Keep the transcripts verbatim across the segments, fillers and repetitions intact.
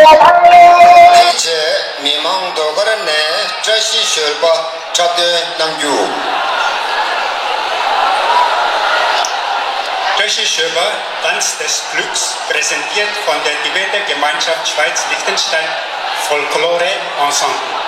དེ་རྗེས་མི་མང་ཟློས་གར་ནས་བཀྲ་ཤིས་བཞོན་པ་འཁྲབ་སྟོན་གནང་རྒྱུ། Griechische Schöber, Tanz des Glücks, präsentiert von der Tibeter Gemeinschaft Schweiz-Liechtenstein Folklore Ensemble.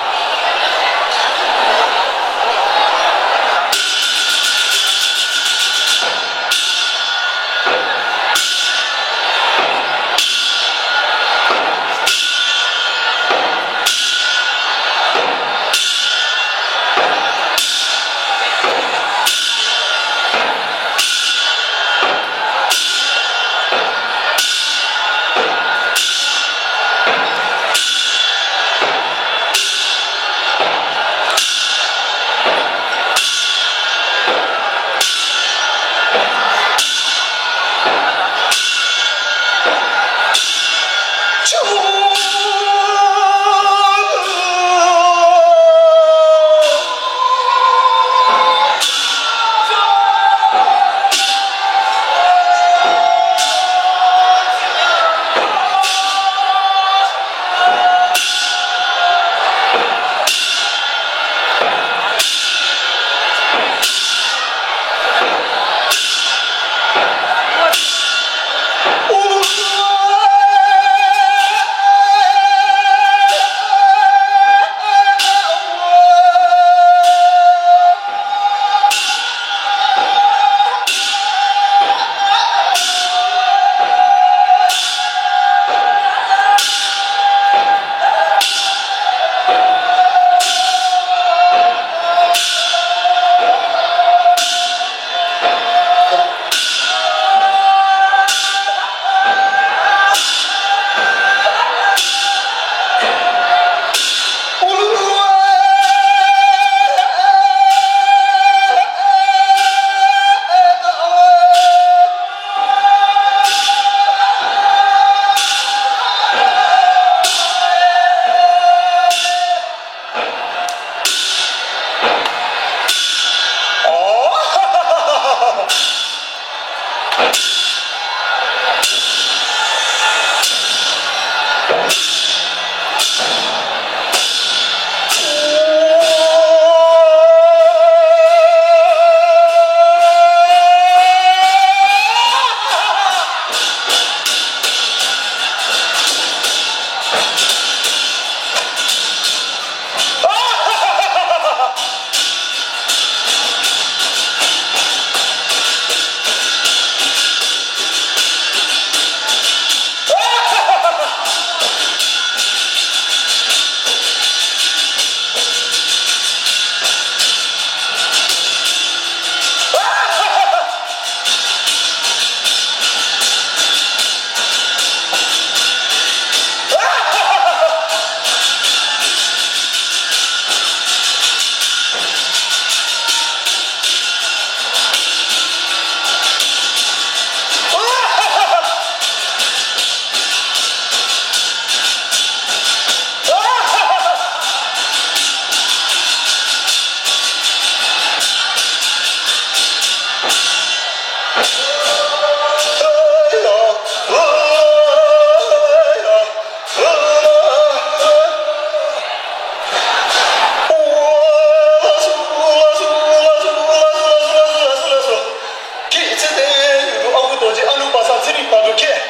ཁྱེད་ཚེ་བརྟན་ཡུལ་དུ་ཨ་ཁུ་རྡོ་རྗེ་ཨ་ནུ་པ་སངས་ཚེ་རིང་བར་དུ་ཁྱེད།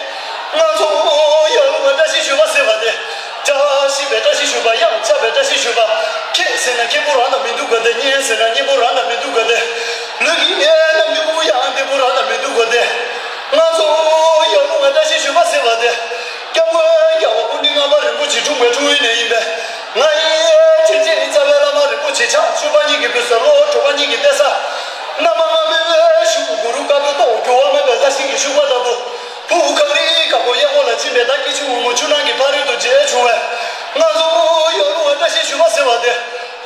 ང་ཚོ་ཡར་ལུང་ང་བཀྲ་ཤིས་ཞུ་བ་ཟེར་བ་དེ། བཀྲ་ཤིས་པའི་བཀྲ་ཤིས་ཞུ་བ། གཡང་ཆགས་པའི་བཀྲ་ཤིས་ཞུ་བ། ཁྱེད་ཟེར་ན་ཁྱེད་པོ་རང་དང་མི་འདུག་ག་དེ། གཉེན་ཟེར་ན་གཉེན་པོ་རང་དང་མི་འདུག་ག་དེ། ལུས་ཀྱི་གནད་རྣམས་མྱུ་གུ་ཡང་བདེ་པོ་རང་དང་མི་འདུག་ག་དེ། ང་ཚོ་ཡར་ལུང་ང་བཀྲ་ཤིས་ཞུ་བ་ཟེར་བ་དེ། སྐྱབས་མགོན་རྒྱལ་བ་སྐུ་ཕྲེང་ལྔ་པ་རིན་པོ་ཆེ་འཁྲུངས་པའི་འཁྲུངས་ཡུལ་ནས་ཡིན་པས། ང་ཡི་དྲིན་ཅན་རྩ་བའི་བླ་མ་རིན་པོ་ཆེ་ཕྱག་མཆོད་པ་གཉིས་ཀྱི་ཕུལ་ས། བློ་གྲོས་པ་གཉིས་ཀྱི་གཏད་ས། རྣམ་པ་ལྔ་མའི་ཤུགས་གུ་རུ་དཀར་པོའི་ཏོག་འགྱུར་བ་མེད་པའི་ལྷ་ཤིང་གི་ཤུག་པ་ལྟ་བུ། ཕུ་བོ་གངས་རིའི་དཀར་པོ་གཡས་སྐོར་ལ་ཕྱིན་པའི་ཟླ་སྐྱིད་ཆུ་སྔོན་མོ་ཆུ་ནང་གི་ཕ་རོལ་ཏུ་མཇལ་བྱུང་བས། ང་ཚོ་ཡར་ལུང་བ་བཀྲ་ཤིས་ཞུ་བ་ཟེར་བ་དེ།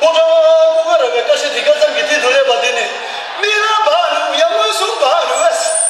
ཕོ་བྲང་ཀུན་དགའ་ར་བའི་བཀྲ་ཤིས་དེ་སྐབས་ཙམ་གྱི་མཐིལ་དུ་སླེབས་པ་དེ་ནི། མི་ལ་བ་ནུ་ཡང་མངོན་སུམ་བ་ནུ་བས།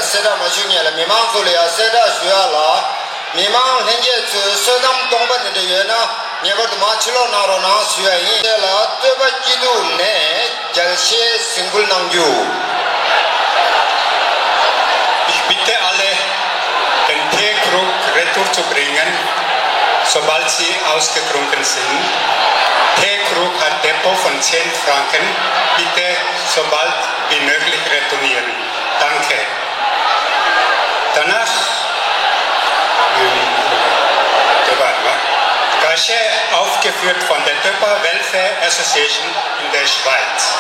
གསལ་བསྒྲགས་མ་ཞུ་སྔོན་ལ་མི་མང་ཚོ་ལ་ཡང་གསལ་བསྒྲགས་ཞུ་ཡ་ལ། མི་མང་ལྷན་རྒྱས་ཚོས་བསོད་ནམས་སྟོང་པ་དེ་འདྲ་ཡོད་ན་ངེས་པར་དུ་མར་ཕྱིར་ལོག་གནང་རོགས་གནང་ཞུ་ཡ་ཡིན། དེ་ལ་སྟོད་པ་སྐྱིད་སྡུག་ནས་རྒྱལ་གཞས་གཟིགས་འབུལ་གནང་རྒྱུ། Ich bitte alle, den Teekrug retour zu bringen, sobald sie ausgetrunken sind. Teekrug hat Depot von zehn Franken. Bitte so bald wie möglich retournieren. Danke. Danach, ähm, Töpa, Töpa, Kasche aufgeführt von der Töpa Welfare Association in der Schweiz.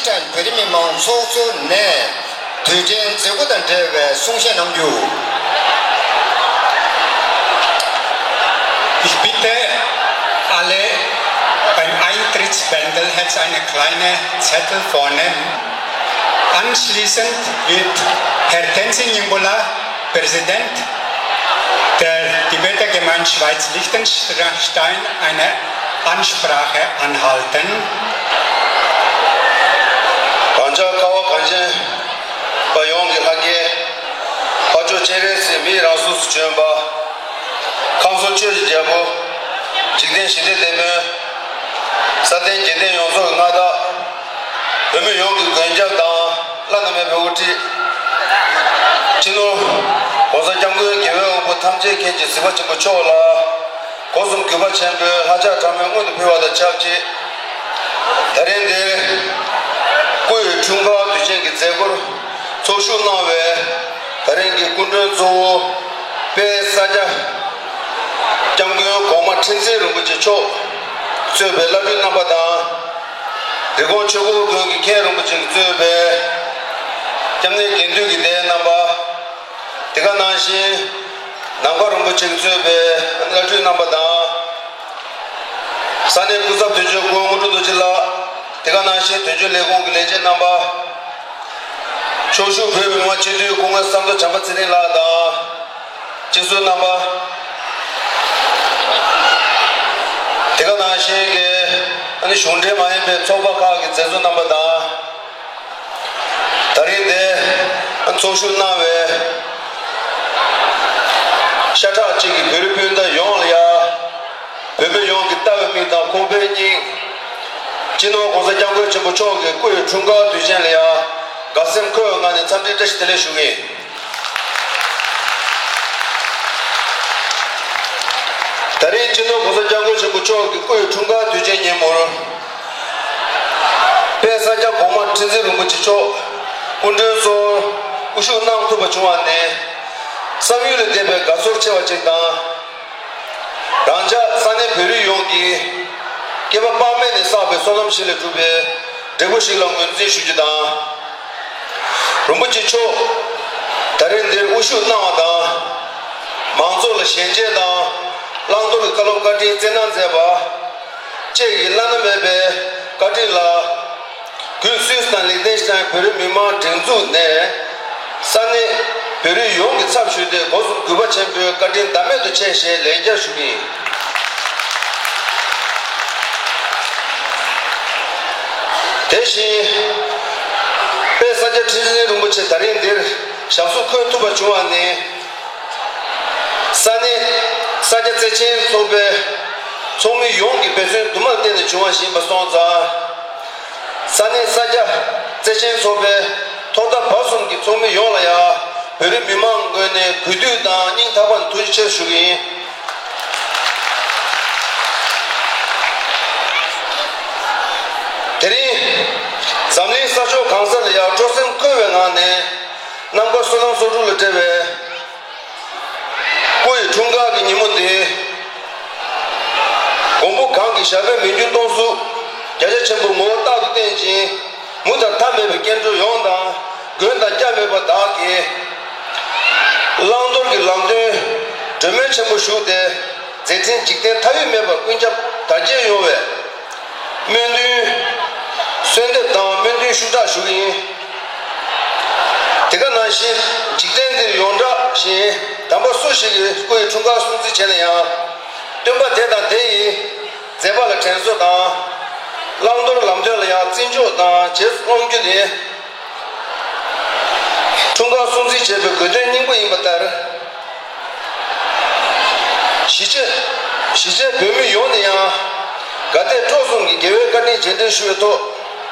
བོད་རིགས་མི་མང་ཚོགས་གཙོ་ནས་དུས་དྲན་མཛད་སྒོ་དང་འབྲེལ་བའི་གསུང་བཤད་གནང་རྒྱུ། Ich bitte alle beim Eintrittsbändel jetzt eine kleine Zettel vornehmen. Anschließend wird Herr Tenzin Nyingbola, Präsident der Tibeter Gemeinde Schweiz-Liechtenstein, eine Ansprache anhalten. གངས་ལྗོངས་ཀ་བ་གངས་ཅན་པ་ཡོངས་ཀྱི་ལྷ་སྐལ། ཕ་ཕྱོགས་སྤྱན་རས་གཟིགས་མི་ཡི་རང་གཟུགས་སུ་བྱོན་པ། ཁམས་གསུམ་ཆོས་ཀྱི་རྒྱལ་པོ། འཇིག་རྟེན་ཞི་བདེའི་དེད་དཔོན། ས་སྟེང་རྒྱལ་བསྟན་ཡོངས་རྫོགས་ཀྱི་མངའ་བདག་བོད་མི་ཡོངས་ཀྱི་མགོན་སྐྱབས་དང་བླ་ན་མེད་པའི་དབུ་ཁྲིད། སྤྱི་ནོར་༸གོང་ས་༸སྐྱབས་མགོན་རྒྱལ་བའི་དབང་པོ་ཐམས་ཅད་མཁྱེན་ཅིང་གཟིགས་པ་ཆེན་པོ་མཆོག་ལ། སྒོ་གསུམ་གུས་པ་ཆེན་པོས་ལྷ་ལྕགས་དྲ་མེད་སྔོན་དུ་ཕུལ་བ་དང་ཆབས་ཅིག་ད་རིང་འདིར་སྐུ་ཡི་འཁྲུངས་སྐར་དུས་ཆེན་གྱི་མཛད་སྒོར་ཚོགས་ཞུགས་གནང་བའི་ད་རིང་གི་སྐུ་མགྲོན་གཙོ་བོ་དཔལ་ས་སྐྱ་སྐྱབས་མགོན་གོང་མ་ཁྲི་འཛིན་རིན་པོ་ཆེ་མཆོག་གཙོས་པའི་བླ་སྤྲུལ་རྣམ་པ་དང་། རི་ཀོན་ཆོས་འཁོར་དགོན་གྱི་མཁན་རིན་པོ་ཆེ་གཙོས་པའི་སྐྱབས་གནས་དགེ་འདུན་གྱི་སྡེ་རྣམ་པ། དེ་ག་ནང་བཞིན་ནམ་མཁའ་རིན་པོ་ཆེ་གཙོས་པའི་བླ་སྤྲུལ་རྣམ་པ་དང་། ས་གནས་སྐུ་ཚབ་དོན་གཅོད་སྐུ་ངོ་དངོས་གྲུབ་རྡོ་རྗེ་ལགས། དེ་ག་ནང་བཞིན་དོན་གཅོད་ལས་ཁུངས་ཀྱི་ལས་བྱེད་རྣམ་པ། ཕྱོགས་བཞུགས་བོད་མི་མང་སྤྱི་འཐུས་སྐུ་ངོ་ས་མདོ་བྱམས་པ་ཚེ་རིང་ལགས་དང་། སྤྱི་ཟུར་རྣམ་པ། དེ་ག་ནང་བཞིན་གྱི་ཨ་ནི་གཞུང་འབྲེལ་མ་ཡིན་པའི་ཚོགས་པ་ཁག་གི་མཛད་གཙོ་རྣམ་པ་དང་། ད་རིང་འདིར་ཚོགས་ཞུགས་གནང་བའི་ཤ་ཁྲག་གཅིག་གི་བོད་རིགས་སྤུན་ཟླ་ཡོངས་ལ་ཡ། བོད་མི་ཡོངས་ཀྱི་ལྟ་བའི་མིག་དང་ཁོང་པའི་སྙིང་། སྤྱི་ནོར་༸གོང་ས་༸སྐྱབས་མགོན་ཆེན་པོ་མཆོག་གི་སྐུ་ཡི་འཁྲུངས་སྐར་དུས་ཆེན་ལ་ཡ། དགའ་སེམས་འཁོལ་བའི་ངང་ནས་འཚམས་འདྲི་བཀྲ་ཤིས་བདེ་ལེགས་ཞུ་གི་ཡིན། ད་རིང་སྤྱི་ནོར་༸གོང་ས་༸སྐྱབས་མགོན་ཆེན་པོ་མཆོག་གི་སྐུ་ཡི་འཁྲུངས་སྐར་དུས་ཆེན་ཉིན་མོར། དཔལ་ས་སྐྱ་གོང་མ་ཁྲི་འཛིན་རིན་པོ་ཆེ་མཆོག་སྐུ་མགྲོན་གཙོ་བོར་དབུ་བཞུགས་གནང་ཐུབ་པ་བྱུང་བ་ནི། བསམ་ཡུལ་ལས་འདས་པའི་དགའ་ཚོར་ཆེ་བ་ཅིག་དང་། རང་ཅག་ས་གནས་བོད་རིགས་ཡོངས་ཀྱིས་སྐྱེས་པ་དཔག་མེད་ནས་བསགས་པའི་བསོད་ནམས་ཤིག་ལས་གྲུབ་པའི་འབྲས་བུ་ཞིག་ལ་ངོས་འཛིན་ཞུ་རྒྱུ་དང་། རིན་པོ་ཆེ་མཆོག་ད་རེས་འདིར་དབུ་བཞུགས་གནང་བ་དང་། མང་ཚོགས་ལ་ཞལ་མཇལ་དང་བླང་དོར་གྱི་བཀའ་སློབ་བཀའ་དྲིན་སྩལ་གནང་མཛད་པ་བཅས་ཀྱི་བླ་ན་མེད་པའི་བཀའ་དྲིན་ལ། གུས་སུད་སི་དང་ལིག་ཏེན་ཤི་ཏན་བོད་རིགས་མི་མང་སྒྲིག་འཛུགས་ནས་ས་གནས་བོད་རིགས་ཡོངས་ཀྱི་ཚབ་ཞུས་ཏེ་སྒོ་གསུམ་གུས་པ་ཆེན་པོས་བཀའ་དྲིན་ཟླ་མེད་དུ་ཆེ་ཞེས་ལན་བརྒྱར་ཞུ་གི་ཡིན། དེ་བཞིན་དཔལ་ས་སྐྱ་ཁྲི་འཛིན་རིན་པོ་ཆེ་ད་རིང་འདིར་ཞབས་སོར་འཁོད་ཐུབ་པ་བྱུང་བ་ནི། ས་གནས་ས་སྐྱ་བརྩེ་ཆེན་ཚོགས་པའི་ཚོགས་མི་ཡོངས་ཀྱི་འབད་བརྩོན་དུ་མར་བརྟེན་ནས་བྱུང་བ་ཞིག་ཡིན་པ་སོང་ཙང་། ས་གནས་ས་སྐྱ་བརྩེ་ཆེན་ཚོགས་པའི་ཐོག་མཐའ་བར་གསུམ་གྱི་ཚོགས་མི་ཡོངས་ལ་ཡང་བོད་རིགས་མི་མང་ངོས་ནས་གུས་འདུད་དང་སྙིང་ཐག་པ་ནས་ཐུགས་རྗེ་ཆེ་ཞུ་གི་ཡིན། དེ་རིང་འཛམ་གླིང་ས་ཕྱོགས་གང་ས་ལ་ཡང་སྤྲོ་སེམས་འཁོལ་བའི་ངང་ནས་རྣམ་དཀར་བསོད་ནམས་གསོག་སྒྲུབ་ལ་འབྲེལ་བའི་སྐུ་ཡི་འཁྲུངས་སྐར་གྱི་ཉིན་མོ་འདི། མགོན་པོ་གང་གི་ཞབས་པད་མི་འགྱུར་གཏོང་གཟུགས་རྒྱ་ཆེ་ཆེན་པོའི་ངོ་བོ་རྟག་ཏུ་བརྟན་ཅིང་མུ་དང་མཐའ་མེད་པའི་སྐྱེ་འགྲོ་ཡོངས་དང་མགོན་དང་སྐྱབས་མེད་པ་བདག་གིས། བླང་དོར་གྱི་ལམ་སྟོན་སྒྲོན་མེ་ཆེན་པོ་བཞུགས་ཏེ་མཛད་འཕྲིན་འཇིག་རྟེན་མཐའ་དབུས་མེད་པར་ཀུན་ཁྱབ་དར་རྒྱས་ཡོང་བའི། སྨོན་འདུན། གསོལ་འདེབས་དང་སྨོན་འདུན་ཤུགས་དྲག་ཞུ་གི་ཡིན། དེ་ག་ནང་བཞིན་འཇིག་རྟེན་འདིར་ཡོངས་གྲགས་ཤིང་དམ་པ་སུ་ཞིག་གིས་སྐུ་ཡི་འཁྲུངས་སྐར་སྲུང་བརྩི་བྱས་ན་ཡང་། སྟོན་པ་དེ་དང་དེ་ཡི་མཛད་པ་ལ་དྲན་གསོ་དང་། བླང་དོར་ལམ་སྟོན་ལ་ཡང་བརྩི་འཇོག་དང་བྱེད་སློང་རྒྱུ་ནི། འཁྲུངས་སྐར་སྲུང་བརྩི་བྱེད་པའི་དགོས་དོན་སྙིང་པོ་ཡིན་པ་ལྟར། གཞིས་བྱེས་གཞིས་བྱེས་བོད་མི་ཡོངས་ནས་ཡང་དགའ་དད་སྤྲོ་གསུམ་གྱིས་རྒྱལ་བའི་བཀའ་དྲིན་རྗེས་དྲན་ཞུ་བའི་ཐོག་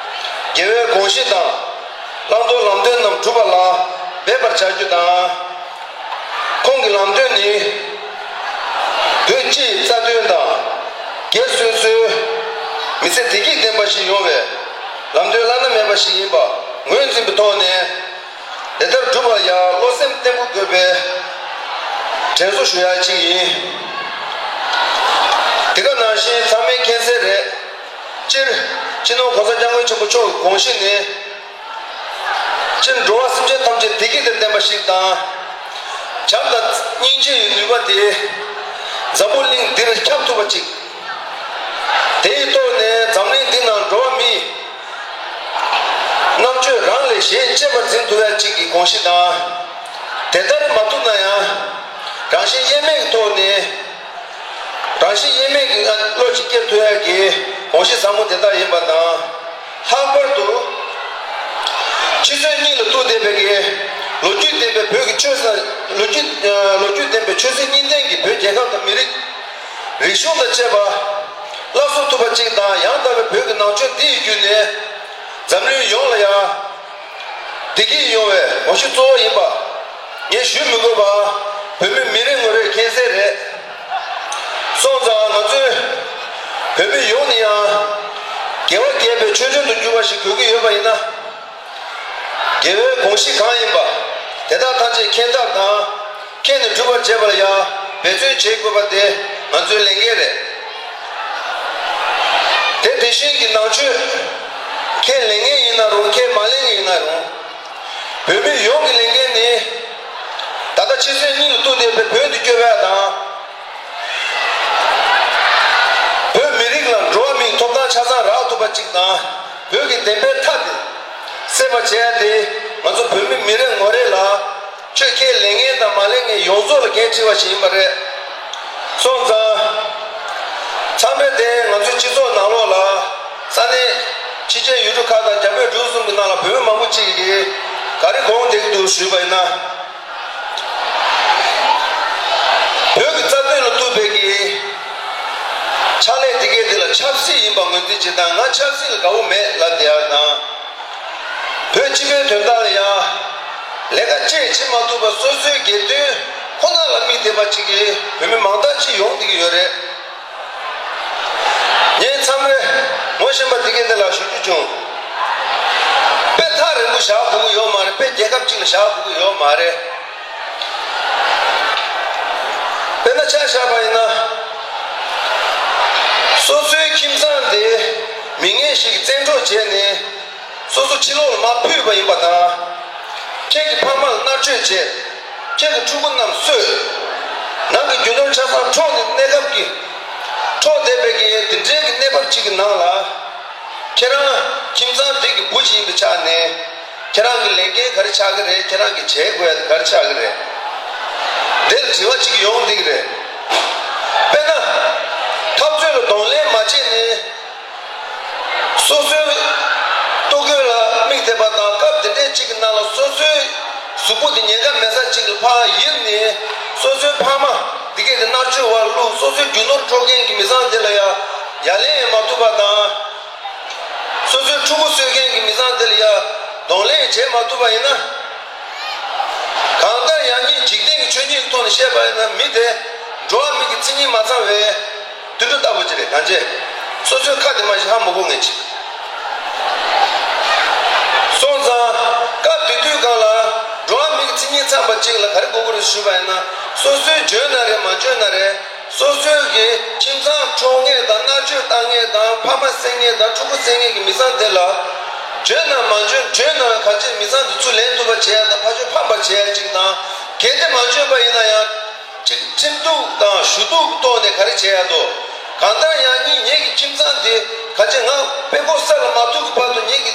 རྒྱལ་བའི་དགོངས་གཞི་དང་བླང་དོར་ལམ་སྟོན་རྣམས་སྒྲུབ་པ་ལ་འབད་པར་བྱ་རྒྱུ་དང་། ཁོང་གི་ལམ་སྟོན་ནི་བོད་སྤྱི་ཡི་རྩ་དོན་དང་སྒེར་སོ་སོའི་མི་ཚེ་བདེ་སྐྱིད་ལྡན་པ་ཞིག་ཡོང་བའི་ལམ་སྟོན་བླ་ན་མེད་པ་ཞིག་ཡིན་པ་ངོས་འཛིན་པའི་ཐོག་ནས། དེ་ལྟར་བསྒྲུབ་པར་ཡང་བློ་སེམས་བརྟན་པོ་དགོས་པའི་དྲན་གསོ་ཞུ་ཡག་ཅིག་ཡིན། དེ་ག་ནང་བཞིན་ཚང་མས་མཁྱེན་གསལ་རེད། སྤྱིར་ སྤྱི་ནོར་༸གོང་ས་༸སྐྱབས་མགོན་ཆེན་པོ་མཆོག་གི་དགོངས་གཞི་ནི། སྤྱིར་འགྲོ་བ་སེམས་ཅན་ཐམས་ཅད་བདེ་སྐྱིད་དང་ལྡན་པ་ཞིག་དང་། བྱམས་དང་སྙིང་རྗེ་ཡི་ནུས་པ་དེ། འཛམ་བུ་གླིང་འདིར་ཁྱབ་ཐུབ་པ་ཅིག་དེ་ཡི་ཐོག་ནས་འཛམ་གླིང་འདི་ནང་འགྲོ་བ་མིའི་རྣམ་དཔྱོད་རང་ལས་གཞན་གཅེས་པར་འཛིན་ཐུབ་ཡ་ཅིག་གི་དགོངས་གཞི་དང་། དེ་ལྟར་མ་ཐུབ་ན་ཡང་། རང་གཞན་དབྱེར་མེད་ཀྱི་ཐོག་ནས། རང་གཞན་དབྱེར་མེད་ཀྱི་བློ་ཞིག་སྐྱེ་ཐུབ་ཡ་གི་དགོངས་གཞི་ཟབ་མོ་དེ་དག་ཡིན་པ་དང་། ལྷག་པར་དུ། ཕྱི་སྲོལ་གཉིས་ལ་གཏུགས་བསྡད་པའི་གི་ལོ་རྒྱུས་ལྡན་པའི་བོད་ཀྱི་ཆོས་ས། ལོ་རྒྱུས། ལོ་རྒྱུས་ལྡན་པའི་ཆོས་སྲིད་གཉིས་ལྡན་གྱི་བོད་རྒྱལ་ཁབ་དང་མི་རིགས། རིག་གཞུང་དང་བཅས་པ། སླར་གསོ་ཐུབ་པ་ཅིག་དང་། ཡང་དག་པའི་བོད་ཀྱི་ནང་ཆོས་འདི་ཡི་བརྒྱུད་ནས། འཛམ་གླིང་ཡོངས་ལ་ཡང་། བདེ་སྐྱིད་ཡོང་བའི་དགོངས་གཞི་གཙོ་བོ་ཡིན་པ། ངས་ཞུ་མི་དགོས་པ། བོད་མི་མི་རེ་ངོ་རེས་མཁྱེན་གསལ་རེད། སོང་ཙང་ང་ཚོས་བོད་མི་ཡོངས་ནས་ཡང་དགེ་བ་རྒྱས་པའི་ཆོས་སྒྲོན་དུ་གྱུར་པ་ཞིག་དགོས་ཀྱི་ཡོད་པ་ཡིན་ན། དགེ་བའི་དགོངས་གཞི་གང་ཡིན་པ་དེ་དག་ཐམས་ཅད་མཁྱེན་ཐབས་དང་། མཁྱེན་ནས་སྒྲུབ་པར་བྱེད་པ་ལ་ཡང་འབད་བརྩོན་བྱེད་དགོས་པ་དེ་ང་ཚོའི་ལས་འགན་རེད། དེ་དེ་བཞིན་གྱི་ནང་ཆོས་ཁས་ལེན་མཁན་ཡིན་ན་རུང་། ཁས་མ་ལེན་མཁན་ཡིན་ན་རུང་། བོད་མིའི་ཡོངས་ཀྱི་ལས་འགན་ནི། ད་ལྟ་ཕྱི་སྲོལ་གཉིས་ལ་གཏུགས་བསྡད་པའི་བོད་དུ་བསྐྱོད་པ་དང་། བོད་མི་རིགས་ལ་འགྲོ་བ་མིའི་ཐོབ་ཐང་ཆ་ཚང་རག་ཐུབ་པ་ཅིག་དང་། བོད་ཀྱི་བདེན་པའི་མཐའ་དེ་གསལ་བར་བྱས་ཏེ། ང་ཚོ་བོད་མི་མི་རེ་ངོ་རེ་ལ། ཆོས་ཁས་ལེན་མཁན་དང་མ་ལེན་མཁན་ཡོངས་རྫོགས་ལ་འགན་འཁྲི་བ་ཞིག་ཡིན་པ་རེད། སོང་ཙང་། མཚམས་རེ་དེ་ང་ཚོའི་སྤྱི་ཚོགས་ནང་ལོགས་ལ། ས་གནས་ཕྱི་རྒྱལ་ཡུལ་གྲུ་ཁག་དང་རྒྱ་བལ་འབྲུག་གསུམ་གྱི་ནང་ལ་བོད་མི་མང་པོ་ཅིག་གིས་ག་རེ་དགོངས་བསྡད་ཀྱི་འདུག་ཞུས་པ་ཡིན་ན། བོད་ཀྱི་རྩ་དོན་ལ་གཏུགས་པའི་གི་ཕྱག་ལས་དེ་གའི་དེ་ལ་ཆབ་སྲིད་ཡིན་པ་ངོས་འཛིན་བྱེད་སྟངས། ང་ཆབ་སྲིད་ལ་དགའ་བོ་མེད་ལབ་བསྡད་ཡ་དང་། བོད་སྤྱི་པའི་དོན་དག་ལ་ཡང་ལས་ཀ་ཅིག་བྱེད་མ་ཐུབ་པ། སོ་སོའི་སྒེར་དོན་ཁོ་ན་ལ་དམིགས་བསྡད་པ་ཅིག་གི་བོད་མི་མང་དག་ཅིག་ཡོང་བསྡད་ཀྱི་ཡོད་རེད། ངས་མཚམས་རེ་ངོ་ཤེས་པ་དེ་གས་དེ་ལ་ཞུ་རྒྱུ་བྱུང་། དཔེ་ཐག་རིང་པོ་བཞག་དགོས་ཀྱི་ཡོད་མ་རེད། དཔེ་རྒྱལ་ཁབ་ཅིག་ལ་བཞག་དགོས་ཀྱི་ཡོད་མ་རེད། དཔེར་ན་ཆ་བཞག་པ་ཡིན་ན། སོ་སོའི་ཁྱིམ་ཚང་དེ་མི་ངན་ཞིག་གིས་བཙན་འཕྲོག་བྱས་ནས། སོ་སོ་ཕྱི་ལོགས་ལ་མར་ཕུད་པ་ཡིན་པ་དང་། ཁྱེད་ཀྱི་ཕ་མ་ལ་མནར་གཅོད་བྱས། ཁྱེད་ཀྱི་ཕྲུ་གུ་རྣམས་གསོས། ནང་གི་རྒྱུ་ནོར་ཆ་ཚང་འཕྲོག་ནས། གནས་སྐབས་ཀྱི་འཕྲོག་བསྡད་པའི་གི་དེ་འདྲའི་གི་གནས་བབ་ཅིག་གི་ནང་ལ། ཁྱེད་རང་ཁྱིམ་ཚང་དེ་གི་བུ་ཅིག་ཡིན་པའི་ཆ་ནས། ཁྱེད་རང་གི་ལས་འགན་ག་རེ་ཆགས་ཀྱི་རེད། ཁྱེད་རང་གིས་བྱེད་དགོས་ཡ་དེ་ག་རེ་ཆགས་ཀྱི་རེད། དེ་ལ་དྲི་བ་ཅིག་ཡོང་བསྡད་ཀྱི་རེད། དཔེར་ན། འཐབ་རྩོད་ལ་གདོང་ལེན་མ་བྱས་ནས། སོ་སོའི་ལྟོ་གོས་ལ་དམིགས་བསྡད་པ་དང་། སྐབས་དེ་འདྲའི་ཅིག་གི་ནང་ལ་སོ་སོའི་གཟུགས་པོ་དེ་ཉེན་ཁ་མེད་ས་ཅིག་ལ་ཕར་ཡིབ་ནས། སོ་སོའི་ཕ་མ་འདི་གས་དེ་མནར་གཅོད་འོག་ལ་བླུགས། སོ་སོའི་རྒྱུ་ནོར་འཕྲོག་མཁན་གྱི་མི་ཚང་དེ་ལ་ཡ་ཡ་ལན་མ་ཐུབ་པ་དང་། སོ་སོའི་ཕྲུ་གུ་གསོད་མཁན་གྱི་མི་ཚང་དེ་ལ་ཡ་གདོང་ལེན་བྱེད་མ་ཐུབ་པ་ཡིན་ན། གང་ལྟར་ཡང་སྙིང་འཇིག་རྟེན་གྱི་ཆོས་ཉིད་ཀྱི་ཐོག་ནས་བཤད་པ་ཡིན་ན། མི་དེ་འགྲོ་བ་མི་གི་མཚན་ཉིད་མ་ཚང་བའི་དུད་འགྲོ་ལྟ་བུ་ཅིག་རེད། གང་བྱས་སོ་སོའི་ཁ་དེ་མ་ཞིག་ཧ་མ་གོ་མཁན་ཅིག་སོང་ཙང་། སྐབས་དེ་དུས་སྒང་ལ་འགྲོ་བ་མི་གི་མཚན་ཉིད་ཚང་བ་ཅིག་ལ་ག་རེ་དགོས་ཀྱི་རེད་ཞུས་པ་ཡིན་ན། སོ་སོའི་འཇོན་ན་རེད། མ་འཇོན་ན་རེད། སོ་སོའི་གི་ཁྱིམ་ཚང་འཕྲོག་མཁན་དང་། མནར་གཅོད་བཏང་མཁན་དང་། ཕ་མ་བསད་མཁན་དང་། ཕྲུ་གུ་བསད་མཁན་གྱི་མི་ཚང་དེ་ལ། འཇོན་ན་མ་འཇོན། འཇོན་ན་གང་ཅི་མི་ཚང་དེ་ཚུར་ལེན་ཐུབ་པ་བྱེད་ཡ་དང་། ཕ་ཆོས་ཕམ་པ་བྱེད་ཡ་ཅིག་དང་། གལ་ཏེ་མ་འཇོན་པ་ཡིན་ན་ཡང་ཅིག་ཁྲིམས་གཏུག་དང་ཞུ་གཏུག་གི་ཐོག་ནས་ག་རེ་བྱེད་ཡ་འདུག་གང་ལྟར་ཡང་སྙིང་ངེད་ཀྱི་ཁྱིམ་ཚང་དེ་གང་ཅི་ང་དཔོན་པོ་ས་ལ་མ་ཐུག་གི་བར་དུ་ངེད་ཀྱི་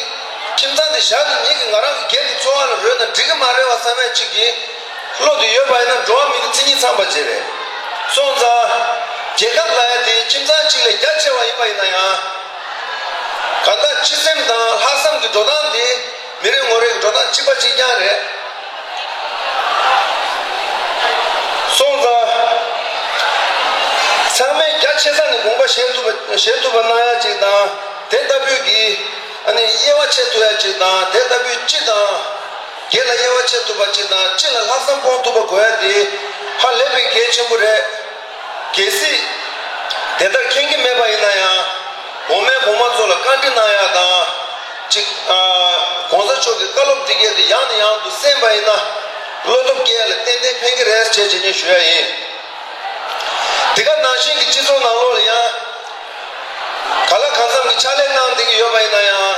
ཁྱིམ་ཚང་དེ་བཞག་སྟེ། ངེད་ཀྱི་ང་རང་གི་སྒེར་གྱི་འཚོ་བ་ལ་རོལ་ན་འགྲིག་གི་མ་རེད་པ་བསམ་ཡ་ཅིག་གི་བློ་དེ་ཡོད་པ་ཡིན་ན། འགྲོ་བ་མི་གི་མཚན་ཉིད་ཚང་བ་ཅིག་རེད། སོང་ཙང་རྒྱལ་ཁབ་ལབ་ཡ་དེ་ཁྱིམ་ཚང་གཅིག་ལས་རྒྱ་ཆེ་བ་ཡིན་པ་ཡིན་ན་ཡང་། གང་ལྟར་སྤྱི་སེམས་དང་ལྷག་བསམ་གྱི་འགྲོ་སྟངས་དེ་མི་རེ་ངོ་རེ་གི་འགྲོ་སྟངས་གཅིག་པ་གཅིག་རྐྱང་རེད། སོང་ཙང་། ཚང་མས་རྒྱ་ཆེ་ས་ནས་དགོངས་པ་བཞེས་ཐུབ་པ། བཞེས་ཐུབ་པ་གནང་ཡ་ཅིག་དང་། དེ་ལྟ་བུའི་གི་ཨ་ནི་དབྱེ་བ་ཕྱེ་ཐུབ་ཡ་ཅིག་དང་། དེ་ལྟ་བུའི་སྤྱི་དང་སྒེར་ལ་དབྱེ་བ་ཕྱེ་ཐུབ་པ་ཅིག་དང་། སྤྱི་ལ་ལྷག་བསམ་སྤོང་ཐུབ་པ་དགོས་ཡ་དེ་ཧ་ལས་པའི་གལ་ཆེན་པོ་རེད། གལ་སྲིད་དེ་ལྟར་མཁྱེན་གྱི་མེད་པ་ཡིན་ན་ཡང་། གོང་མས་གོང་མ་ཚོ་ལ་བཀའ་འདྲི་གནང་ཡ་དང་། གཅིག་ཨ། གོང་ས་མཆོག་གི་བཀའ་སློབ་འདི་གས་དེ་ཡང་ནས་ཡང་དུ་གསན་པ་ཡིན་ན། བློ་སྟོབས་སྐྱེ་ཡ་ལ་ཏན་ཏན་ཕན་གྱི་རེད་ཅེས་བྱས་ནས་ཞུ་ཡ་ཡིན། དེ་ག་ནང་བཞིན་གྱི་སྤྱི་ཚོགས་ནང་ལོགས་ལ་ཡང་། ག་ལ་གང་འཚམ་གྱི་ཕྱག་ལས་གནང་བསྡད་ ཡོད་པ་ཡིན་ན་ཡང་།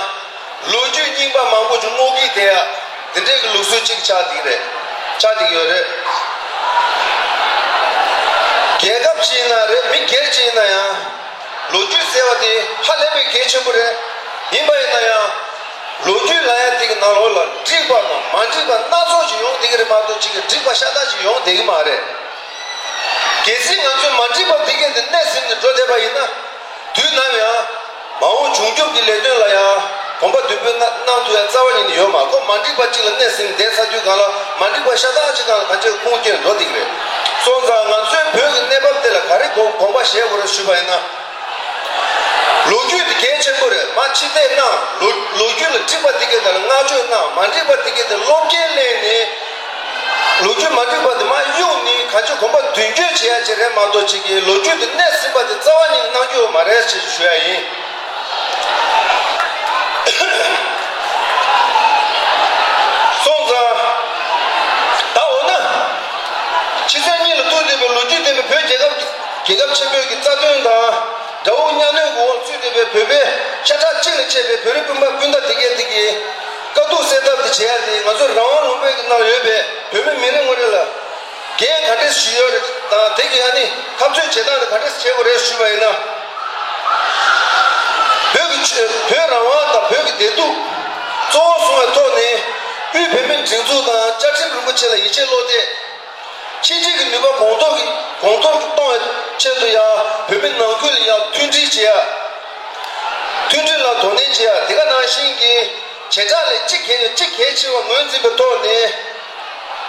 ལོ་རྒྱུས་རྙིང་པ་མང་པོ་ཅིག་སྔོག་གི་བསྡད་ཡ། དེ་འདྲའི་གི་ལུགས་སྲོལ་ཅིག་ཆགས་བསྡད་ཀྱི་རེད། ཆགས་བསྡད་ཀྱི་ཡོད་རེད། རྒྱལ་ཁབ་ཅིག་ཡིན་ན་རེད། མི་སྒེར་ཅིག་ཡིན་ན་ཡང་། ལོ་རྒྱུས་ཟེར་བ་དེ་ཧ་ལས་པའི་གལ་ཆེན་པོ་རེད། ཡིན་པ་ཡིན་ན་ཡང་། ལོ་རྒྱུས་ལབ་ཡ་དེ་གི་ནང་ལོགས་ལ་འགྲིག་པ་དང་མ་འགྲིག་པ་སྣ་ཚོགས་ཤིག་ཡོང་བསྡད་ཀྱི་རེད་མ་གཏོགས་ཅིག་གི་འགྲིག་པ་ཤ་སྟག་ཅིག་ཡོང་བསྡད་ཀྱི་མ་རེད། གལ་སྲིད་ང་ཚོས་མ་འགྲིག་པ་འདི་གས་འདི་སྣེ་ཟིན་ནས་འགྲོ་བསྡད་པ་ཡིན་ན། དུས་ནམ་ཡང་། མ་འོངས་བྱུང་སྐྱོབ་ཀྱི་ལས་དོན་ལ་ཡང་གོམ་པ་མདུན་སྤོས་གནང་གནང་ཐུབ་ཡ་རྩ་བ་ཉིད་ནས་ཡོད་མ་རེད། ཁོ་མ་འགྲིག་པ་གཅིག་ལ་སྣེ་ཟིན་བསྡད་ཚར་དུས་སྒང་ལ་མ་འགྲིག་པ་ཤ་སྟག་ཅིག་སྒང་ལ་གང་ཅིར་ཁུངས་སྐྱེལ་འགྲོ་བསྡད་ཀྱི་རེད། སོང་ཙང་ང་ཚོའི་བོད་ཀྱི་གནས་བབ་དེ་ལ་ག་རེ་དགོངས་དགོངས་པ་བཞེས་དགོས་རེད་ཞུས་པ་ཡིན་ན། ལོ་རྒྱུས་དེ་གལ་ཆེན་པོ་རེད། མ་ཕྱིར་བལྟས་གནང་། ལོ་ལོ་རྒྱུས་ལ་འགྲིག་པ་དེ་གས་དེ་ལ་བསྔགས་བརྗོད་གནང་། མ་འགྲིག་པ་དེ་གས་དེ་བློ་འགེལ་གླེང་ནས། ལོ་རྒྱུས་མ་འགྲིག་པ་དེ་མར་གཡུག་ནས་གང་ཅི་གོམ་པ་མདུན་སྐྱོད་བྱེད་ཡ་ཅིག་རེད་མ་གཏོགས་ཅིག་གིས་ལོ་རྒྱུས་དེ་སྣེ་ཟིན་པ་དེ་རྩ་བ་ཉིད་ནས་གནང་རྒྱུ་ཡོད་མ་རེད་ཅེས་ཞུ་ཡ་ཡིན། སོང་ཙང་། ད་འོ་ན། ཕྱི་ཚན་གཉིས་ལ་གཏུགས་བསྡད་པའི་ལོ་རྒྱུས་ལྡན་པའི་བོད་རྒྱལ་ཁབ་ཀྱི་རྒྱལ་ཁབ་ཆེན་པོའི་གི་རྩ་དོན་དང་། དགྲ་བོ་གཉའ་གནོན་གྱི་འོག་ཚུད་བསྡད་པའི་བོད་པའི་ཤ་ཁྲག་གཅིག་ལ་ཕྱེ་བའི་བོད་རིགས་སྤུན་ཟླ་སྤུན་ཟླ་དེ་གས་དེ་གི་དཀའ་སྡུག་སེལ་ཐབས་དེ་བྱེད་ཡ་དེ་ང་ཚོ་རང་དབང་ལུང་པའི་གི་ནང་ཡོད་པའི་བོད་མི་མི་རེ་ངོ་རེ་ལ་འགན་ག་འདྲས་ཞིག་ཡོད་རེད་དང་། དེ་གི་ཨ་ནི་འཐབ་རྩོད་བྱེད་སྟངས་དེ་ག་འདྲས་བྱེད་དགོས་རེད་ཞུས་པ་ཡིན་ན། བོད་ཀྱི་ཆོས་བོད་རང་དབང་དང་བོད་ཀྱི་བདེ་སྡུག་གཙོ་བོ་བཟུང་བའི་ཐོག་ནས། དབུས་བོད་མིའི་སྒྲིག་འཛུགས་དང་བཅའ་ཁྲིམས་རིན་པོ་ཆེ་ལ་ཡིད་ཆེས་བློ་གཏད། ཕྱི་འབྲེལ་གྱི་ནུས་པ་གོང་མཐོར་གྱི་གོང་མཐོར་གཏོང་བའི་ཆེད་དུ་ཡང་བོད་མི་ནང་ཁུལ་ལ་ཡང་མཐུན་སྒྲིལ་བྱེད་ཡ། མཐུན་སྒྲིལ་ལ་དོ་ནན་བྱེད་ཡ། དེ་ག་ནང་བཞིན་གྱི་བྱེ་བྲག་ལས་གཅིག་གལ་གཅིག་གལ་ཆེ་བ་ངོས་འཛིན་པའི་ཐོག་ནས།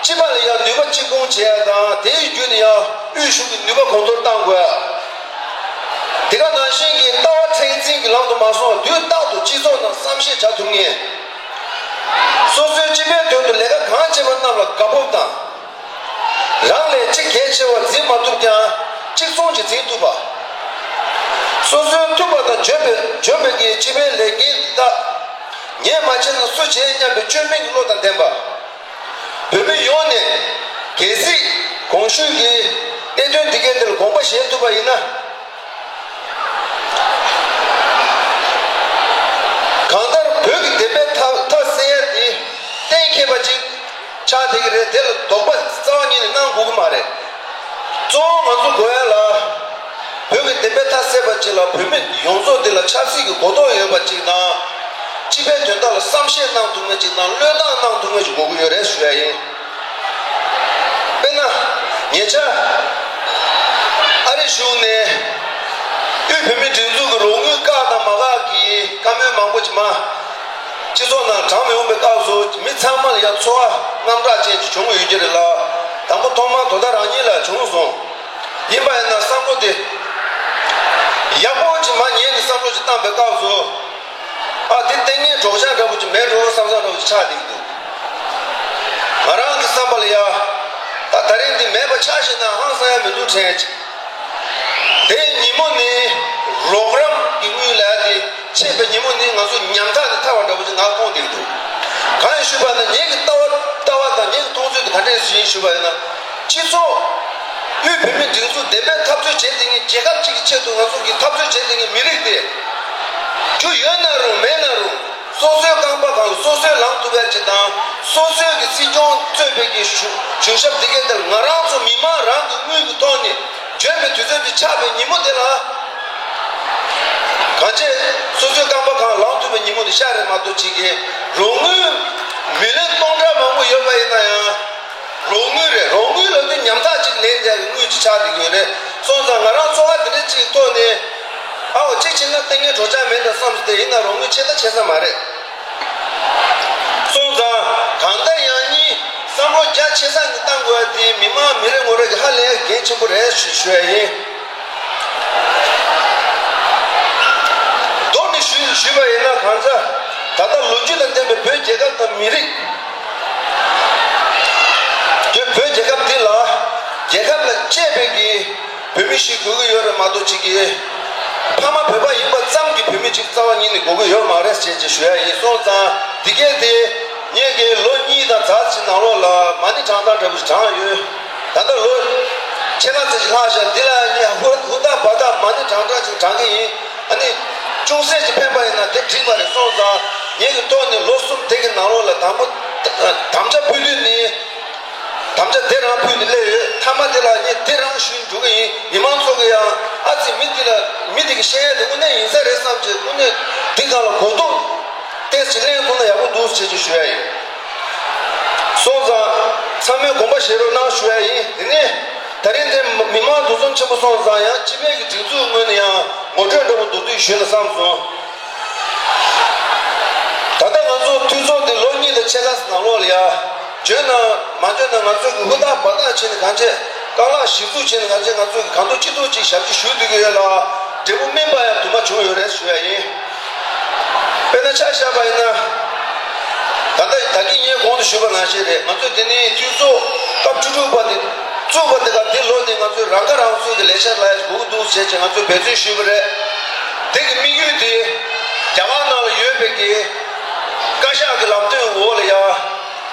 སྤྱི་པ་ལ་ཡང་ནུས་པ་གཅིག་སྤུངས་བྱེད་ཡ་དང་། དེའི་བརྒྱུད་ནས་ཡང་དབུས་གཞུང་གི་ནུས་པ་གོང་མཐོར་གཏང་དགོས་ཡ། དེ་ག་ནང་བཞིན་གྱི་ལྟ་བ་མཁྲེགས་འཛིན་གྱི་ལམ་དུ་མ་སོང་བར་དུས་རྟག་ཏུ་སྤྱི་ཚོགས་ནང་བསམ་ཤེས་བྱ་ཐུབ་མཁན། སོ་སོའི་སྤྱི་པའི་དོན་དུ་ལས་ཀ་གང་བྱེད་པ་རྣམས་ལ་དགའ་སྤོབས་དང་། རང་ལས་གཅིག་གལ་ཆེ་བར་འཛིན་མ་ཐུབ་ཀྱང་གཅིག་མཚུངས་ཀྱིས་འཛིན་ཐུབ་པ། སོ་སོའི་ཐུབ་པ་དང་འཇོན་པའི་འཇོན་པའི་གི་སྤྱི་པའི་ལས་འགན་འདི་དག་ངས་མ་བྱས་ན་སུ་བྱེད་སྙམ་པའི་བཅོས་མིན་གྱི་བློ་དང་ལྡན་པ། བོད་མི་ཡོངས་ནས་གལ་སྲིད་གོང་ཞུས་ཀྱི་གནད་དོན་འདི་གའི་ཐད་ལ་དགོངས་པ་བཞེས་ཐུབ་པ་ཡིན་ན། གང་ལྟར་བོད་ཀྱི་བདེན་པའི་མཐའ་མཐའ་གསལ་ཡ་དེ་གཏན་འཁེལ་བ་ཅིག་ཆགས་བསྡད་ཀྱི་རེད། དེ་ལ་དོགས་པ་རྩ་བ་ཉིད་ནས་གནང་དགོས་ཀྱི་མ་རེད། གཙོ་བོ་ང་ཚོ་དགོས་ཡ་ལ། བོད་ཀྱི་བདེན་པའི་མཐའ་གསལ་བ་ཅིག་ལ་བོད་མི་ཡོངས་རྫོགས་འདི་ལ་ཆབ་སྲིད་ཀྱི་གོ་རྟོགས་ཡོད་པ་ཅིག་དང་། སྤྱི་པའི་དོན་དག་ལ་བསམ་ཤེས་གནང་ཐུབ་མཁན་ཅིག་དང་བློས་བཏང་གནང་ཐུབ་མཁན་ཅིག་དགོས་ཀྱི་ཡོད་རེད་ཞུ་ཡ་ཡིན། དཔེར་ན། ཉེ་ཆར། ཨ་རི་གཞུང་ནས་དབུས་བོད་མིའི་སྒྲིག་འཛུགས་ཀྱི་རོགས་དངུལ་བཀག་དང་མ་བཀག་གི་བཀའ་མོལ་མང་པོ་ཅིག་མ། སྤྱི་ཚོགས་ནང་དྲངས་མི་འོང་པའི་སྐབས་སུ་མི་ཚང་མ་ལ་ཡང་ཚོར་བ་དངངས་སྐྲག་ཅན་ཅིག་བྱུང་ཡོད་ཀྱི་རེད་ལ། དང་པོ་ཐོག་མར་དོ་བདག་རང་ཉིད་ལ་བྱུང་སོང་། ཡིན་པ་ཡིན་ན་བསམ་བློ་དེ་ཡག་པོ་ཅིག་མར་ཉན་ནས་བསམ་བློ་ཅིག་བཏང་པའི་སྐབས་སུ། ཨ་དེ་ལྟས་ངན་སྒྲོག་སྦྱང་འདྲ་པོ་ཅིག་མེད་འགྲོ་བསམ་བསམ་འདྲ་པོ་ཅིག་ཆགས་བསྡད་ཀྱི་འདུག་ང་རང་གི་བསམ་པ་ལ་ཡ། ད་ད་རིང་འདི་མེད་པ་ཆགས་ཤེས་ན་ཧང་སང་ཡ་མི་འདུག་དྲན་ཅིག་དེའི་ཉིན་མོ་ནི་རོགས་རམ་གྱི་དངུལ་ལ་དེ་ཆད་པའི་ཉིན་མོ་ནི་ང་ཚོ་ཉམ་ཐག་ནས་ཐར་བ་འདྲ་པོ་ཅིག་ང་མཐོང་བསྡད་ཀྱི་འདུག་གང་ཡིན་ཞུས་པ་ན་ངེད་ཀྱི་ལྟ་བ་ལྟ་བ་དང་ངེད་ཀྱི་མཐོང་ཚུལ་དེ་ག་འདྲས་ཞིག་ཡིན་ཞུས་པ་ཡིན་ན། སྤྱི་ཚོགས་དབུས་བོད་མིའི་སྒྲིག་འཛུགས་བདེན་པའི་འཐབ་རྩོད་བྱེད་བསྡད་མཁན་རྒྱལ་ཁབ་ཅིག་གི་ཆེད་དུ་ང་ཚོ་གི་འཐབ་རྩོད་བྱེད་བསྡད་མཁན་མི་རིགས་དེ། རྒྱུ་ཡོད་ན་རུང་མེད་ན་རུང་། སོ་སོའི་རྐང་པ་སྒང་ལ་སོ་སོས་ལངས་ཐུབ་ཡ་ཅིག་དང་། སོ་སོའི་གི་སྲིད་སྐྱོང་གཙོས་པའི་གི་གཞུང་གཞུང་ཞབས་འདི་གའི་དེར་ང་རང་ཚོ་མི་མང་རང་གི་དངུལ་གྱི་ཐོག་ནས་འབྱོན་པའི་དུས་ཚོད་དེ་ཆགས་པའི་ཉིན་མོ་དེ་ལ། གང་ཅི་སོ་སོའི་རྐང་པ་སྒང་ལངས་ཐུབ་པའི་ཉིན་མོ་དེ་ཤར་རེད་མ་གཏོགས་ཅིག་གི་རོགས་དངུལ་མི་ལོན་སྟོང་ཕྲག་མང་པོ་ཡོད་པ་ཡིན་ན་ཡང་། རོགས་དངུལ་རེད། རོགས་དངུལ་ལབ་དུས་ཉམ་ཐག་ཅིག་ལེན་བསྡད་པའི་དངུལ་ཅིག་ཆགས་བསྡད་ཀྱི་ཡོད་རེད། སོང་ཙང་ང་རང་ཚོར་བ་འདི་འདྲ་ཅིག་ཐོག་ནས། ཨའོ་གཅིག་བྱས་ན་ལྟས་ངན་སྒྲོག་སྦྱང་མེད་འགྲོ་བསམ་སོང་། དེ་ཡིན་ན་རོགས་དངུལ་ཆེ་ད་ཆེ་ས་མ་རེད། སོང་ཙང་གང་ལྟར་ཡང་སྙིང་བསམ་བློ་རྒྱ་ཆེ་ས་ནས་བཏང་དགོས་ཡ་དེ་མི་མང་མི་རེ་ངོ་རེ་གི་ཧ་ལས་འགན་ཆེན་པོ་རེད་ཞུ་ཞུ་ཡ་ཡིན། མདོར་ནས་ཞུས་ཞུས་པ་ཡིན་ན། གང་ཟག་ད་ལྟ་ལོ་རྒྱུས་དང་ལྡན་པའི་བོད་རྒྱལ་ཁབ་དང་མི་རིགས། བོད་རྒྱལ་ཁབ་འདི་ལ་རྒྱལ་ཁབ་ལ་གཅེས་པའི་གི་བོད་མི་ཞིག་དགོས་ཀྱི་ཡོད་རེད་མ་གཏོགས་ཅིག་གི་ཕ་མ་བོད་པ་ཡིན་པ་ཙམ་གྱི་བོད་མི་ཅིག་རྩ་བ་ཉིད་ནས་དགོས་ཀྱི་ཡོད་མ་རེད་ཅེས་ཅིག་ཞུ་ཡ་ཡིན། སོང་ཙང་འདི་གས་དེ་ངེད་ཀྱི་ལོ་གཉིས་དང་ཚར་ཅིག་ནང་ལོགས་ལ་མ་ཎི་བགྲང་སྟངས་འདྲ་པོ་ཞིག་བགྲངས་ཡོད། ད་ལྟ་ལོ་ཕྱེད་ཀ་ཙམ་ཞིག་ལྷག་བཞག་འདི་ལ་ངས་ཧུར་ཧུར་ཐག་འབད་ཐག་མ་ཎི་བགྲང་བགྲང་ཅིག་བགྲང་གི་ཡིན། ཨ་ནི། ཅུང་ཟད་ཅིག་ཕན་པ་ཡིན་ན་དེ་འགྲིག་པ་རེད། སོང་ཙང་ངེད་ཀྱི་ཐོག་ནས་ལོ་གསུམ་དེ་གི་ནང་ལོགས་ལ་དང་པོ་དམ་བཅའ་ཕུལ་དུས་ནི། དམ་བཅའ་དེ་རང་ཕུལ་ནས་སླེབས་ཡོད། མཐའ་མ་དེ་ལ་ངས་དེ་རང་ཞུས་འགྲོ་གི་ཡིན། མི་མང་ཚོ་གི་ཡང་ཨ་ཙི་མི་འདི་ལ་མི་འདི་གི་བཤད་ཡ་དེ་དངོས་གནས་ཡིན་ས་རེད་བསམ་བྱས་དངོས་གནས་འདི་སྒང་ལ་གོ་རྟོགས་ཏོག་ཙམ་ལེན་ཐུབ་ན་ཡག་པོ་འདུག་ཟེར་ཅིག་ཞུ་ཡ་ཡིན། སོང་ཙང་ཚང་མས་དགོངས་པ་བཞེས་རོགས་གནང་ཞུ་ཡ་ཡིན། དེ་ནས་ད་རིང་འདིར་མི་མང་འདུ་འཛོམས་ཆེན་པོ་སོང་ཙང་ཡང་སྤྱི་པའི་གི་སྒྲིག་འཛུགས་ངོས་ནས་ཡང་ངོ་སྤྲོད་འདྲ་པོ་མདོར་བསྡུས་ཞུས་ན་བསམ་སོང་། ད་ལྟ་ང་ཚོ་འཐུས་ཚོགས་འདི་ལོ་གཉིས་དང་ཕྱེད་ཀ་ནང་ལོགས་ལ་ཡ། འཇོན་ན་མ་འཇོན་ན་ང་ཚོས་ཀྱི་ཧུར་ཐག་འབད་ཐག་བྱས་ནས་གང་བྱས་རྐང་ལག་གཞི་བཙུགས་བྱས་ནས་གང་བྱས་ང་ཚོས་ཀྱི་གང་ཐུབ་ཅི་ཐུབ་ཅིག་ཞབས་ཕྱི་ཞུ་སྡོད་ཀྱི་ཡོད་ལ། འབྲས་བུ་སྨིན་པ་ཡང་དུ་མ་བྱུང་ཡོད་རེད་ཞུ་ཡ་ཡིན། དཔེར་ན་ཆ་བཞག་པ་ཡིན་ན། ད་ལྟ་ད་གིན་ངས་གོང་དུ་ཞུས་པ་ནང་བཞིན་རེད། ང་ཚོས་དེ་ནས་འཐུས་ཚོགས་སྐབས་བཅུ་དྲུག་པ་དེ་བཙུགས་པ་དེ་ག་དེ་ལོ་ནས་ང་ཚོས་རང་ཁ་རང་གསོའི་གི་ལས་འཆར་ལ་ཡ་དགོས་ཀྱི་འདུག་ཟེར་བྱས་ང་ཚོས་འབད་བརྩོན་ཞུས་པ་རེད། དེ་གི་དམིགས་ཡུལ་དེ་རྒྱ་གར་ནང་ལ་ཡོད་པའི་གི་བཀའ་ཤག་གི་ལམ་སྟོན་འོག་ལ་ཡ།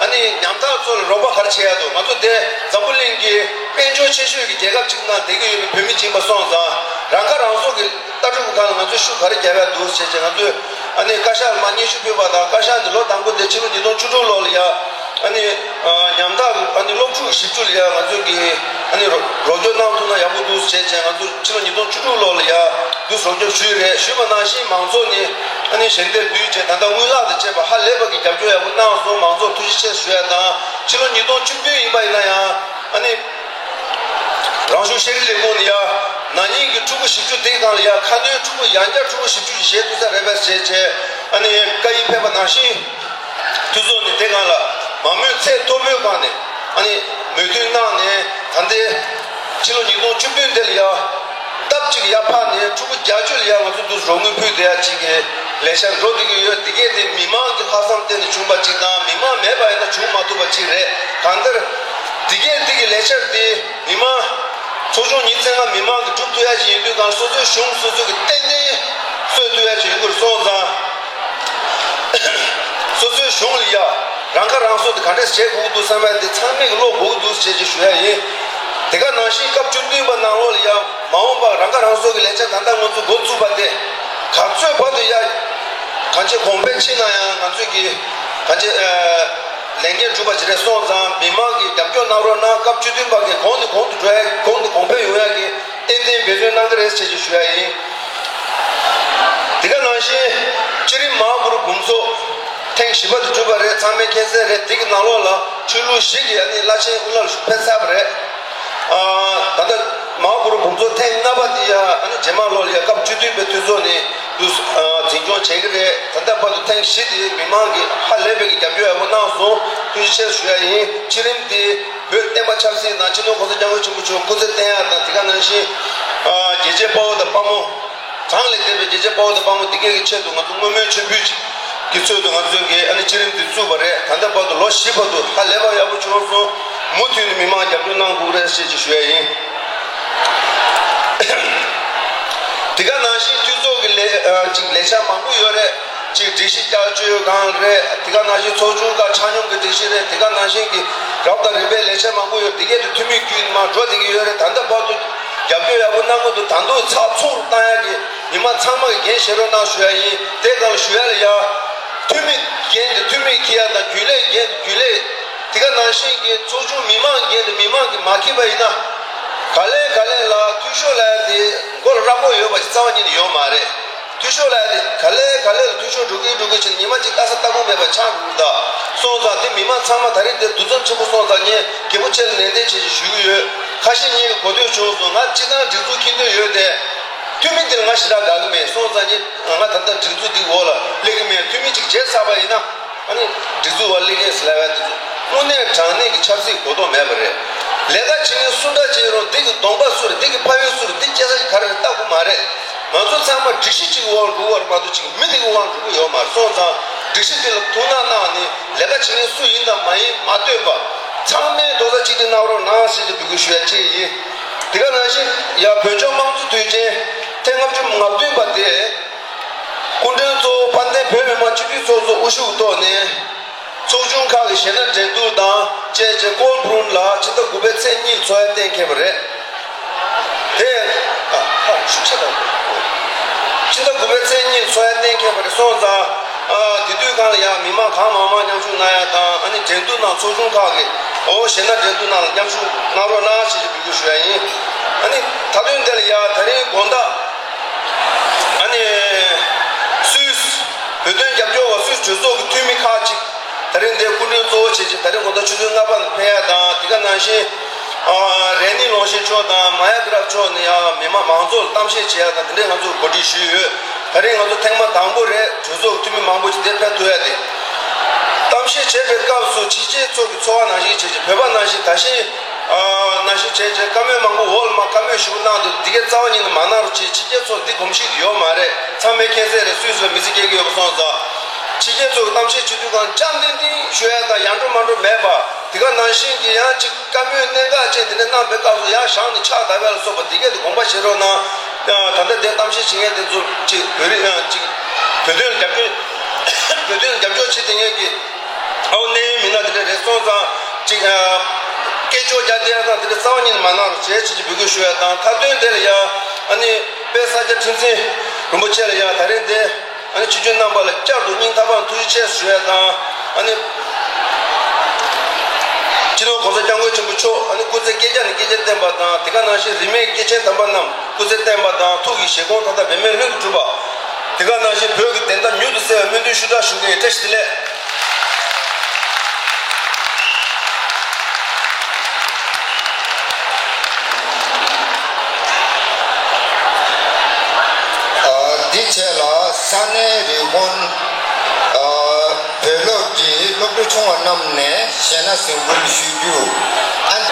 ཨ་ནི་ཉམ་ཐག་ཚོ་ལ་རོགས་པ་ག་རེ་བྱེད་ཡ་འདུག་ང་ཚོ་དེ་འཛམ་བུ་གླིང་གི་དཔལ་འབྱོར་ཆེ་ཤོས་ཀྱི་རྒྱལ་ཁབ་ཅིག་ནང་བསྡད་ཀྱི་ཡོད་པའི་བོད་མི་ཅིག་ཡིན་པ་སོང་ཙང་རང་ཁ་རང་གསོ་གི་ལྟ་གྲུབ་ཀྱི་ཁ་ལ་ང་ཚོས་ཤུགས་ག་རེ་རྒྱབ་ཡ་འདུག་ཟེར་བྱས་ང་ཚོས་ཨ་ནི་བཀའ་ཤག་ལ་མར་སྙན་ཞུ་ཕུལ་བ་དང་། བཀའ་ཤག་ནས་ལོ་དང་པོ་དེ་ཕྱི་ལོ་ཉིས་སྟོང་བཅུ་དྲུག་ལོ་ལ་ཡ། ཨ་ནི་ཉམ་ཐག་གི་ཨ་ནི་སློབ་ཕྲུག་བཞི་བཅུ་ལ་ཡ་ང་ཚོས་ཀྱི་ཨ་ནི་རོགས་རོགས་སྐྱོར་གནང་ཐུབ་ན་ཡག་པོ་འདུག་ཟེར་བྱས་ང་ཚོས་ཕྱི་ལོ་ཉིས་སྟོང་བཅུ་དྲུག་ལོ་ལ་ཡ་འདུག་རོགས་སྐྱོར་ཞུས་རེད། ཞུས་པ་ནང་བཞིན་མང་ཚོགས་ནས་ཨ་ནི་ཞལ་འདེབས་བསྡུས་བྱས་ད་ལྟ་དངུལ་ལག་དང་བཅས་པ་ཧ་ལས་པ་གི་རྒྱབ་སྐྱོར་ཡག་པོ་གནང་སོང་། མང་ཚོགས་ཐུགས་རྗེ་ཆེ་ཞུ་ཡ་དང་། ཕྱི་ལོ་ཉིས་སྟོང་བཅུ་བདུན་ཡིན་པ་ཡིན་ན་ཡང་ཨ་ནི་རང་གཞུང་ཤེས་རིག་ལས་ཁུངས་ནས་ཡ་ན་ནིང་གི་ཕྲུ་གུ་བཞི་བཅུ་དེའི་སྒང་ལ་ཡ་ཁ་སྣོན་ཕྲུ་གུ་ཡང་བསྐྱར་ཕྲུ་གུ་བཞི་བཅུ་ཞིག་བཞེས་ཐུབ་ས་རེད་པས་ཟེར་བྱས་ཨ་ནི་བཀའ་ཡིག་ཕེབས་པ་ནང་བཞིན། འཐུས་ཚོགས་ནས་དེ་སྒང་ལ་མང་མོས་ཚད་མཐོ་པོའི་སྒང་ནས་ཨ་ནི་མོས་མཐུན་གནང་ནས་ད་ལྟའི་ཕྱི་ལོ་ཉིས་སྟོང་བཅུ་བདུན་དེ་ལ་ཡང་ལྡབ་གཅིག་ཡར་འཕར་ནས་ཕྲུ་གུ་བརྒྱད་ཅུ་ལ་ཡང་ང་ཚོ་འདུག་རོགས་དངུལ་ཕུལ་བསྡད་ཡ་གཅིག་གི་ལས་འཆར་འགྲོ་བསྡད་ཀྱི་ཡོད། དེ་གས་དེ་མི་མང་གི་ལྷག་བསམ་བརྟེན་ནས་བྱུང་བ་གཅིག་དང་མི་མང་མེད་པ་ཡིན་ན་བྱུང་མ་ཐུབ་པ་གཅིག་རེད། གང་ལྟར་དེ་གས་དེ་གི་ལས་འཆར་དེ་མི་མང་ཚོགས་ཆུང་ཉི་ཤུ་རྩ་ལྔ་མི་མང་གིས་སྒྲུབ་ཐུབ་ཡ་ཞིག་ཡིན་དུས་གང་སོ་སོའི་གཞུང་སོ་སོ་གིས་ཏན་ཏན་གསོ་ཐུབ་ཡ་ཞིག་ཡིན་དགོས་སོང་ཙང་། སོ་སོའི་གཞུང་ལ་ཡ་རང་ཁ་རང་གསོ་དེ་ག་འདྲས་བྱེད་དགོས་ཀྱི་འདུག་བསམ་ཡ་དེ་ཚང་མས་ཀྱི་ཀློག་དགོས་ཀྱི་འདུག་ཅེས་ཅིག་ཞུ་ཡ་ཡིན། དེ་ག་ནང་བཞིན་སྐབས་བཅུ་བདུན་པ་ནང་ལོགས་ལ་ཡ་མ་འོངས་པར་རང་ཁ་རང་གསོ་གི་ལས་འཆར་ད་ལྟ་ང་ཚོ་འགོ་བཙུགས་པ་དེ་ག་ཚོད་བར་དུ་ཡ་གང་ཅི་གོང་འཕེལ་ཕྱིན་ན་ཡང་ང་ཚོས་ཀྱི་གང་ཅི་ལས་འགན་སྒྲུབ་པ་ཅིག་རེད་སོང་ཙང་མི་མང་གིས་རྒྱབ་སྐྱོར་གནང་རོགས་གནང་། སྐབས་བཅུ་བདུན་པ་གི་གོང་ནས་གོང་དུ་འགྲོ་ཡ་གོང་དུ་གོང་འཕེལ་ཡོང་ཡ་གི་ཏན་ཏན་འབད་བརྩོན་གནང་གི་རེད་ཅེས་ཅིག་ཞུ་ཡ་ཡིན། དེ་ག་ནང་བཞིན་སྤྱི་རིམ་མ་འོངས་པར་འབུམ་ཚོགས་ཐེངས་བཞི་པ་དེ་གྲུབ་པ་རེད། ཚང་མས་མཁྱེན་གསལ་རེད། དེ་གི་ནང་ལོགས་ལ་ཆོས་ལུགས་བཞི་གི་ཨ་ནི་བླ་ཆེན་དབུ་བླ་ལ་ཕེབས་ཚར་བ་རེད། ཨ་ད་ལྟ་མ་འོངས་པར་འབུམ་ཚོགས་ཐེངས་ལྔ་པ་དེ་ཡང་ཨ་ནི་རྗེས་མ་ལོ་ལ་ཡང་སྐབས་བཅུ་བདུན་པའི་འཐུས་ཚོགས་ནས་འདུག་ཨ་འཛིན་སྐྱོང་བྱེད་ཀྱི་རེད། ད་ལྟ་བར་དུ་ཐེངས་བཞི་དེ་མི་མང་གིས་ཧ་ལས་པའི་གི་རྒྱབ་སྐྱོར་ཡག་པོ་གནང་སོང་། ཐུགས་རྗེ་ཆེ་ཞུ་ཡ་ཡིན། སྤྱི་རིམ་དེ་བོད་བསྟན་པ་ཆབ་སྲིད་དང་སྤྱི་ནོར་གོང་ས་སྐྱབས་མགོན་ཆེན་པོ་མཆོག་སྐུ་ཚེ་བརྟན་ཡག་དང་དེ་ག་ནང་བཞིན་ཨ་རྒྱལ་གཅེས་དཔའ་བོ་དང་དཔའ་མོ། གྲངས་ལས་འདས་པའི་རྒྱལ་གཅེས་དཔའ་བོ་དང་དཔའ་མོ་འདི་གའི་གི་ཆེད་དུ་ང་ཚོ་བསྔོ་སྨོན་མཆོད་འབུལ་གྱི་ཚུལ་དུ་ང་ཚོས་ཀྱི་ཨ་ནི་སྤྱི་རིམ་འདི་བཙུགས་པ་རེད། ད་ལྟ་བར་དུ་ལོ་བཞི་བར་དུ་ཧ་ལས་པ་ཡག་པོ་བྱུང་སོང་། མུ་མཐུད་ནས་མི་མང་རྒྱབ་སྐྱོར་གནང་དགོས་རེད་ཅེས་ཅིག་ཞུ་ཡ་ཡིན། དེ་ག་ནང་བཞིན་འཐུས་ཚོགས་ཀྱི་ལས་ཨ་ཅིག་ལས་འཆར་མང་པོ་ཡོད་རེད། ཅིག་སྒྲིག་གཞི་བསྐྱར་བཅོས་སྒང་རེད། དེ་ག་ནང་བཞིན་ཚོགས་ཆུང་ཁག་ཆ་སྙོམས་ཀྱི་སྒྲིག་གཞི་རེད། དེ་ག་ནང་བཞིན་གྱི་རབ་དང་རིམ་པའི་ལས་འཆར་མང་པོ་ཡོད། འདི་གའི་དུ་འཐུས་མི་བརྒྱུད་མར་འགྲོ་བསྡད་ཀྱི་ཡོད་རེད། ད་ལྟ་བར་དུ་རྒྱབ་སྐྱོར་ཡག་པོ་གནང་གི་འདུག་ད་དུང་ཚགས་ཚུད་བཏང་ཡག་གི་མི་མང་ཚང་མ་གི་འགན་བཞེས་རོགས་གནང་ཞུ་ཡ་ཡིན། དེ་སྒང་ལ་ཞུ་ཡ་ལ་ཡ། འཐུས་མི་འགན་དེ་འཐུས་མི་འཁྱེར་ཡ་དང་རྒྱུན་ལས་འགན་དེ་རྒྱུན་ལས། དེ་ག་ནང་བཞིན་གྱི་ཚོགས་ཆུང་མི་མང་འགན་དེ་མི་མང་གིས་མ་འཁྱེར་པ་ཡིན་ན། ག་ལེ་ག་ལེ་ལ་འཐུས་ཤོར་ལབ་ཡ་དེ་མགོ་ལ་རག་མགོ་ཡོད་པ་ཞིག་རྩ་བ་ཉིད་ནས་ཡོད་མ་རེད། འཐུས་ཤོར་ལབ་ཡ་དེ་ག་ལེ་ག་ལེ་ལ་འཐུས་ཤོར་འགྲོ་གིན་འགྲོ་གིན་བྱས་ནས་ཉི་མ་གཅིག་ལྟ་ས་ལྟ་སྒོ་མེད་པ་ཆགས་འགྲོ་གི་འདུག་སོང་ཙང་དེ་མི་མང་ཚང་མ་ད་རེས་དེ་འདུ་འཛོམས་ཆེན་པོ་སོང་ཙང་ངས་གལ་པོ་ཆེ་ལ་ནན་ཏན་བྱེད་ཅེས་ཞུ་གི་ཡོད། ཁ་ཤས་ངས་གོ་ཐོས་བྱུང་སོང་། ང་སྤྱི་བཏང་སྒྲིག་འཛུགས་འཁྱེར་འདོད་ཡོད་དེ། འཐུས་མི་འདི་ལ་ང་ཞེ་དྲག་དགའ་གི་མེད། སོང་ཙང་ངས་ང་ད་ལྟ་སྒྲིག་འཛུགས་འདི་འོག་ལ་སླེབས་གི་མེད། འཐུས་མི་གཅིག་བྱས་ཚར་བ་ཡིན་ན། ཨ་ནི་སྒྲིག་འཛུགས་འོག་སླེབས་མཁན་ཟེར་ལབ་ཡ་འདི་ཚོ་དངོས་གནས་དྲང་གནས་ཀྱི་ཆབ་སྲིད་གོ་རྟོགས་མེད་པ་རེད། ལས་ཀ་བྱེད་མཁན་སུ་འདྲ་བྱེད་རུང་འདི་གི་གདོང་པ་སུ་རེད། འདི་གི་ཕ་ཡུལ་སུ་རེད། འདི་སྐྱེས་ས་ག་རེ་རེད་ལྟ་དགོས་མ་རེད། ང་ཚོ་ཚང་མ་སྒྲིག་གཞི་གཅིག་འོག་ལ་འགྲོ་གི་ཡོད་རེད་མ་གཏོགས་ཅིག་མི་འདི་གི་འོག་ལ་འགྲོ་གི་ཡོད་མ་རེད། སོང་ཙང་སྒྲིག་གཞི་འདི་ལ་ཐུགས་སྣང་གནང་ནས་ལས་ཀ་བྱེད་མཁན་སུ་ཡིན་དང་མ་ཡིན་མ་ལྟོས་པ་ཚང་མས་རྡོག་རྩ་གཅིག་སྒྲིལ་གནང་རོགས་གནང་ཟེར་ཏེ་འབོད་སྐུལ་ཞུ་ཡ་གཅིག་ཡིན། དེ་ག་ནང་བཞིན་ཡང་བོད་ལྗོངས་དམངས་གཙོ་དུས་ཆེན་ཐེངས་ལྔ་བཅུ་ང་བདུན་པ་དེ། སྐུ་མགྲོན་གཙོ་བོ་དཔལ་ལྡན་བོད་མི་མང་སྤྱི་འཐུས་ཚོགས་གཙོ་དབུ་བཞུགས་ཐོག་ནས་ཚོགས་ཆུང་ཁག་གི་ཞལ་ལག་འགྲན་བསྡུར་དང་བཅས་བྱས་ཀོལ་བྷུ་རུམ་ལ་ཕྱི་ཟླ་དགུ་པའི་ཚེས་གཉིས་ཚོགས་ཡ་གཏན་འཁེལ་བ་རེད། དེ་ཨ་ཨ་ཤུགས་ཆེ་དང་ཕྱི་ཟླ་དགུ་པའི་ཚེས་གཉིས་ མཁན་པ་རེད་སོང་ཙང་། ཨ་དེ་དུས་སྒང་ལ་ཡང་མི་མང་གང་མང་མང་མཉམ་ཞུགས་གནང་ཡ་དང་། ཨ་ནི་འགྲན་བསྡུར་ནང་ཚོགས་ཆུང་ཁག་གི་འོ་གཞས་སྣ་འགྲན་བསྡུར་ནང་ལ་མཉམ་ཞུགས་གནང་རོགས་གནང་ཞེས་འབོད་སྐུལ་ཞུ་ཡ་ཡིན། ཨ་ནི་མཐའ་དོན་དེ་ལ་ཡ་ད་རིང་དགོང་དག་ཨ་ནི་སུད་སི་བོད་དོན་རྒྱབ་སྐྱོར་བ་སུད་སི་གྲོས་ཚོགས་ཀྱི་འཐུས་མི་ཁག་ཅིག་ད་རིང་འདིར་སྐུ་མགྲོན་གཙོ་བོ་བྱས་ཅིག་ད་རིང་དགོང་དག་ཆུ་ཚོད་ལྔ་པ་ནས་ཕེབས་ཡ་དང་། དེ་ག་ནང་བཞིན་ཨ་རེ་ནི་ལོང་ཤེ་མཆོག་དང་མ་ཡ་གྷི་རབ་མཆོག་ནས་ཡང་མི་མང་མང་ཚོགས་ལ་གཏམ་བཤད་བྱེད་ཡ་དང་དེ་འདྲའི་ང་ཚོས་གོ་སྒྲིག་ཞུས་ཡོད། ད་རིང་ང་ཚོ་ཐེངས་མ་དང་པོ་རེད། གྲོས་ཚོགས་ཀྱི་འཐུས་མི་མང་པོ་ཞིག་འདིར་ཕེབས་ཐུབ་ཡ་དེ། གཏམ་བཤད་བྱེད་པའི་སྐབས་སུ་ཕྱི་རྒྱལ་ཚོ་གི་ཚོར་བ་ནང་བཞིན་བྱས་ཅིག་བོད་པ་ནང་བཞིན་ད་གཞན་ཨ་ནང་བཞིན་བྱས་ཅིག་བཀའ་མོལ་མང་པོ་འོག་ལ་མར་བཀའ་མོལ་ཞིབ་པོ་གནང་འདུག་འདི་གའི་རྩ་བ་ཉིད་ནས་མ་གནང་རོགས་བྱེད། ཕྱི་རྒྱལ་ཚོ་འདི་གོམས་གཤིས་ཡོད་མ་རེད། ཚང་མས་མཁྱེན་གསལ་རེད། སུད་སི་ལ་མི་ཚེ་སྐྱེལ་གྱི་ཡོད་པ་སོང་ཙང་། ཕྱི་རྒྱལ་ཚོ་གི་གཏམ་བཤད་བྱེད་དུས་སྒང་འཇམ་ཐིང་ཐིང་ཤོད་ཡ་དང་ཡར་འགྲོ་མར་འགྲོ་མེད་པ། དེ་ག་ནང་བཞིན་གྱི་ཡང་ཅིག་བཀའ་མོལ་གནད་འགག་ཅན་དེ་འདྲ་གནང་པའི་སྐབས་སུ་ཡར་བཞེངས་ནས་ཕྱག་བརྡབ་ཡ་ལ་སོགས་པ་དེ་གས་དེ་དགོངས་པ་བཞེས་རོགས་གནང་། ད་ལྟ་དེ་གཏམ་བཤད་བྱེད་མཁན་དེ་ཚོ་ཅིག་བོད་རིགས་ཅིག་བོད་དོན་ལ་རྒྱབ་སྐྱོར་བོད་དོན་ལ་རྒྱབ་སྐྱོར་བྱེད་མཁན་གྱི་ཨའོ་གནད་ཡོད་མི་སྣ་དེ་འདྲ་རེད་སོང་ཙང་ཅིག་སྐད་ཅོར་རྒྱག་བསྡད་ཡ་དང་དེ་འདྲ་རྩ་བ་ཉིད་ནས་མ་གནང་རོགས་བྱེད་ཅེས་ཀྱི་འབོད་སྐུལ་ཞུ་ཡ་དང་། མཐའ་དོན་དེ་ལ་ཡང་ཨ་ནི་དཔལ་ས་སྐྱ་ཁྲི་འཛིན་རིན་པོ་ཆེ་ལ་ཡང་ད་རིང་འདི་ཨ་ནི་ཆོས་བརྒྱུད་རྣམ་པ་ལ་བསྐྱར་དུ་སྙིང་ཐག་པ་ནས་ཐུགས་རྗེ་ཆེ་ཞུ་ཡ་དང་། ཨ་ནི་སྤྱི་ནོར་༸གོང་ས་༸སྐྱབས་མགོན་ཆེན་པོ་མཆོག་ཨ་ནི་སྐུ་ཚེ་བསྐལ་བརྒྱ་ནས་བསྐལ་བརྒྱར་བརྟན་པ་དང་། དེ་ག་ནང་བཞིན་རིས་མེད་སྐྱེས་ཆེན་དམ་པ་རྣམས་སྐུ་ཚེ་བརྟན་པ་དང་། ཐུགས་ཀྱི་བཞེད་དགོངས་མཐའ་དག་འབད་མེད་ལྷུན་གྱིས་གྲུབ་པ། དེ་ག་ནང་བཞིན་བོད་ཀྱི་བདེན་མཐའ་མྱུར་དུ་གསལ་བའི་སྨོན་འདུན་ཞུ་དྲག་ཞུ་གི་ཡིན། བཀྲ་ཤིས་བདེ་ལེགས། ཨ། འདི་བྱས་ལ་ས་གནས་རི་ཀོན། ཨ། བོད་སློབ་ཀྱི་སློབ་ཕྲུག་ཆུང་བ་རྣམས་ནས་གཞས་སྣ་གཟིགས་འབུལ་ཞུ་རྒྱུ། ཨ།